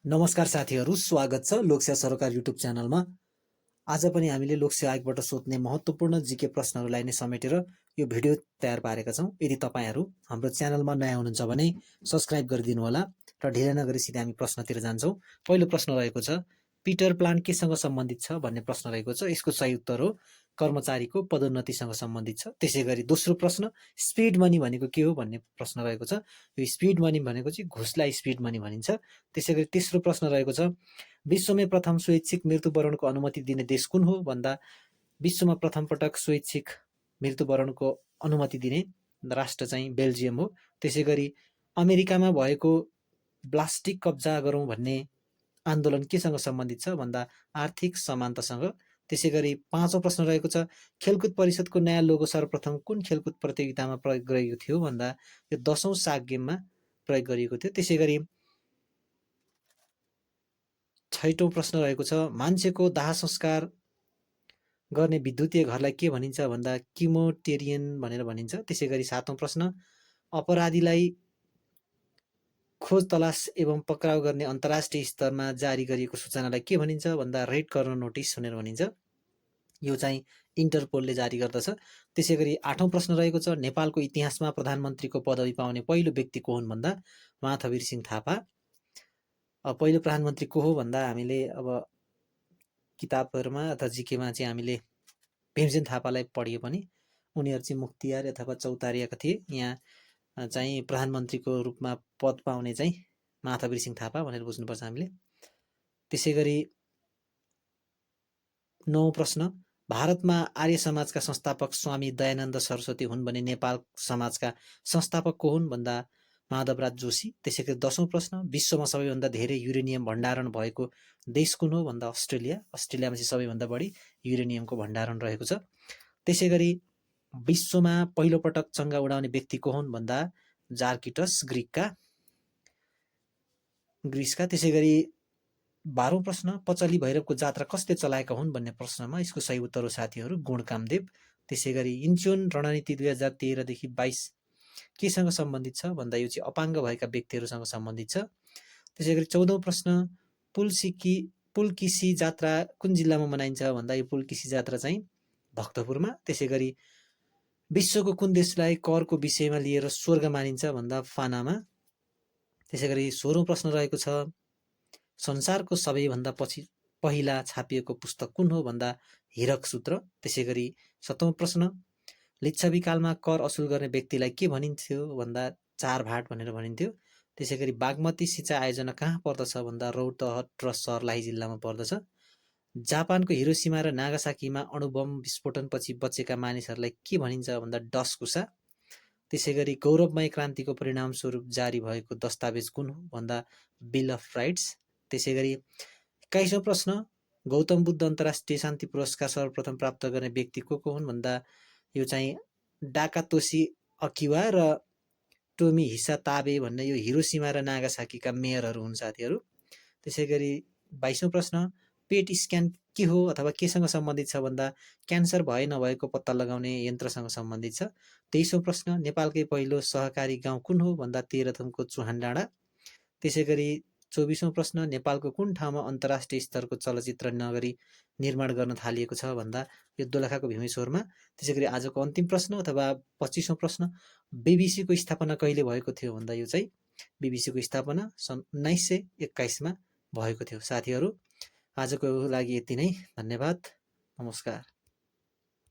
नमस्कार साथीहरू, स्वागत छ लोकसेवा सरकार युट्युब च्यानलमा। आज पनि हामीले लोकसेवा आयोगबाट सोध्ने महत्त्वपूर्ण जीके प्रश्नहरूलाई नै समेटेर यो भिडियो तयार पारेका छौँ। यदि तपाईँहरू हाम्रो च्यानलमा नयाँ हुनुहुन्छ भने सब्स्क्राइब गरिदिनु होला र ढिला नगरी सिधै हामी प्रश्नतिर जान्छौँ। पहिलो प्रश्न रहेको छ, पिटर प्लान केसँग सम्बन्धित छ भन्ने प्रश्न रहेको छ। यसको सही उत्तर हो कर्मचारीको पदोन्नतिसँग सम्बन्धित छ। त्यसै गरी दोस्रो प्रश्न, स्पिड मनी भनेको के हो भन्ने प्रश्न रहेको छ। यो स्पिड मनी भनेको चाहिँ घुसलाई स्पिड मनी भनिन्छ। त्यसै गरी तेस्रो प्रश्न रहेको छ, विश्वमै प्रथम स्वैच्छिक मृत्युवरणको अनुमति दिने देश कुन हो भन्दा विश्वमा प्रथम पटक स्वैच्छिक मृत्युवरणको अनुमति दिने राष्ट्र चाहिँ बेल्जियम हो। त्यसै गरी अमेरिकामा भएको प्लास्टिक कब्जा गरौँ भन्ने आन्दोलन केसँग सम्बन्धित छ भन्दा आर्थिक समानतासँग। त्यसै गरी पाँचौं प्रश्न रहेको छ, खेलकुद परिषदको नयाँ लोगो सर्वप्रथम कुन खेलकुद प्रतियोगितामा प्रयोग गरिएको थियो भन्दा यो 10औं साग गेममा प्रयोग गरिएको थियो। त्यसै गरी छैटौं प्रश्न रहेको छ, मान्छेको दाह संस्कार गर्ने विद्युतीय घरलाई के भनिन्छ भन्दा किमोटेरियन भनेर भनिन्छ। त्यसै गरी सातौं प्रश्न, अपराधीलाई खोज तलास एवं पक्राउ गर्ने अन्तर्राष्ट्रिय स्तरमा जारी गरिएको सूचनालाई के भनिन्छ भन्दा रेड कर्नर नोटिस भनेर भनिन्छ। यो चाहिँ इन्टरपोलले जारी गर्दछ। त्यसै गरी आठौं प्रश्न रहेको छ, नेपालको इतिहासमा प्रधानमन्त्रीको पदवी पाउने पहिलो व्यक्ति को हुन् भन्दा महाथवीर सिंह थापा। पहिलो प्रधानमन्त्री को हो भन्दा हामीले अब किताबहरूमा अथवा जिकेमा चाहिँ हामीले भीमसेन थापालाई पढियो पनि उनीहरू चाहिँ मुख्तियार अथवा चौतारियाका थिए। यहाँ चाहिँ प्रधानमन्त्रीको रूपमा पद पाउने चाहिँ महाथवीर सिंह थापा भनेर बुझ्नुपर्छ हामीले। त्यसै गरी नौ प्रश्न, भारतमा आर्य समाजका संस्थापक स्वामी दयानन्द सरस्वती हुन् भने नेपाल समाजका संस्थापक को हुन् भन्दा माधवराज जोशी। त्यसै गरी 10औं प्रश्न, विश्वमा सबैभन्दा धेरै युरेनियम भण्डारण भएको देश कुन हो भन्दा अस्ट्रेलिया। अस्ट्रेलियामा चाहिँ सबैभन्दा बढी युरेनियमको भण्डारण रहेको छ। त्यसै गरी विश्वमा पहिलो पटक चङ्गा उडाउने व्यक्ति को हुन् भन्दा जार्किटस ग्रिसका। त्यसै गरी 12औं प्रश्न, पचली भैरवको जात्रा कसले चलाएका हुन् भन्ने प्रश्नमा यसको सही उत्तर हो साथीहरू गुणकामदेव। त्यसै गरी इन्चुन रणनीति 2013 देखि 22 केसँग सम्बन्धित छ भन्दा यो चाहिँ अपाङ्ग भएका व्यक्तिहरूसँग सम्बन्धित छ। त्यसै गरी 14औं प्रश्न, पुलकिसी जात्रा कुन जिल्लामा मनाइन्छ भन्दा यो पुलकिसी जात्रा चाहिँ भक्तपुरमा। त्यसै गरी विश्वको कुन देशलाई करको विषयमा लिएर स्वर्ग मानिन्छ भन्दा फानामा। त्यसै गरी 16औं प्रश्न रहेको छ, संसारको सबैभन्दा पहिला छापिएको पुस्तक कुन हो भन्दा हिरक सूत्र। त्यसै गरी 7औं प्रश्न, लिच्छवी कालमा कर असुल गर्ने व्यक्तिलाई के भनिन्थ्यो भन्दा चारभाट भनेर भनिन्थ्यो। त्यसै गरी बागमती सिँचाइ आयोजना कहाँ पर्दछ भन्दा रौतहट र सर्लाही जिल्लामा पर्दछ। जापानको हिरोसिमा र नागासाकीमा अणुबम विस्फोटनपछि बचेका मानिसहरूलाई के भनिन्छ भन्दा डसकुसा। त्यसै गरी गौरवमय क्रान्तिको परिणामस्वरूप जारी भएको दस्तावेज कुन हो भन्दा बिल अफ राइट्स। त्यसै गरी 21औं प्रश्न, गौतम बुद्ध अन्तर्राष्ट्रिय शान्ति पुरस्कार सर्वप्रथम प्राप्त गर्ने व्यक्ति को हुन् भन्दा यो चाहिँ डाकातोसी अकिवा र टोमी हिसा ताबे भन्ने यो हिरोसिमा र नागासाकीका मेयरहरू हुन् साथीहरू। त्यसै गरी 22औं प्रश्न, पेट स्क्यान के हो अथवा केसँग सम्बन्धित छ भन्दा क्यान्सर भए नभएको पत्ता लगाउने यन्त्रसँग सम्बन्धित छ। 23औं प्रश्न, नेपालकै पहिलो सहकारी गाउँ कुन हो भन्दा तेह्रथुमको चुहान डाँडा। त्यसै गरी 24औं प्रश्न, नेपालको कुन ठाउँमा अन्तर्राष्ट्रिय स्तरको चलचित्र नगरी निर्माण गर्न थालिएको छ भन्दा यो दोलखाको भीमेश्वरमा। त्यसै गरी आजको अन्तिम प्रश्न अथवा 25औं प्रश्न, बीबीसीको स्थापना कहिले भएको थियो भन्दा यो चाहिँ बीबीसीको स्थापना सन् 1921मा भएको थियो। साथीहरू आजको लागि यति नै, धन्यवाद, नमस्कार।